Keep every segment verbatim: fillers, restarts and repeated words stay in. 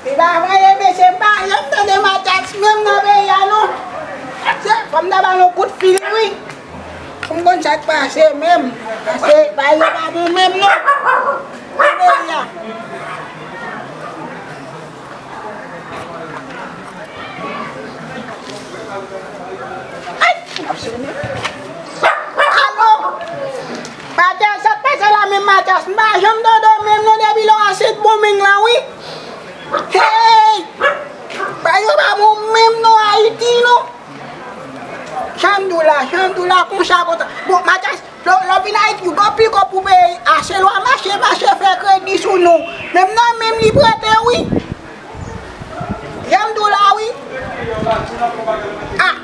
Se pa vre, mesye, m pa janm tande Matyas menm nan peyi a, non. Se, fò m ta ba l yon kout fil, wi. Pou m konn sa k pase menm. Paske, bagay yo pa bon menm, non. Nan peyi a. Ay! Alo! Matyas, sa k pase la menm, Matyas? M pa janm tande w menm non depi lè w al Sendomeng lan, wi. Hey! Bagay yo pa bon menm non Ayiti, non. Jan m di w la, jan m di w la, konsa, konsa. Bon, Matyas, lè, lè w vin Ayiti, ou gen anpil kòb pou peye. Ase lwa mache, mache fè kredi sou nou. Menm nan menm li prete, wi. Jan m di w la, wi. Ah!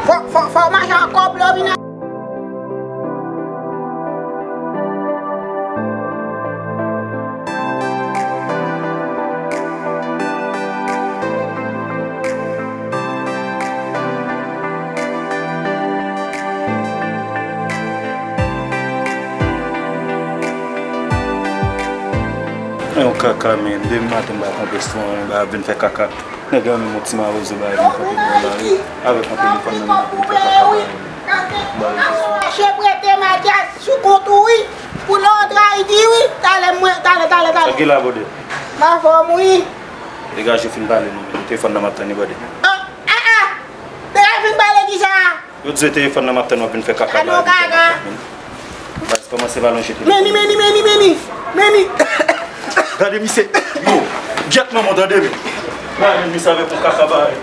Fò, fò, fò w mache ak kòb lè w vin a- Yon kaka, men demen maten m pa konn restoran, m pa vin fè kaka. Nèg yo menm yon ti mawozo ba yo vin kanpe nan lari avèk yon telefòn nan men yo pou fè kaka ba yo. Mache prete Matyas sou kont ou wi. Pou nou antre Ayiti wi. Talè mwen, talè, talè, talè. Sa ki la, bòdè? M anfòm wi. Degaje w fin pale non, men telefòn nan m ap tann li, bòdè. Ah, ah, ah. Degaje w fin pale kisa? Yo di se telefòn nan m ap tann w ap vin fè kaka ba yo. Baz, kòmanse pa lonje telefòn. Meni, meni, meni, meni, meni. Gade misye. Yo, gyèt manman w tande m. Gade misye avèk yon kaka ba yo.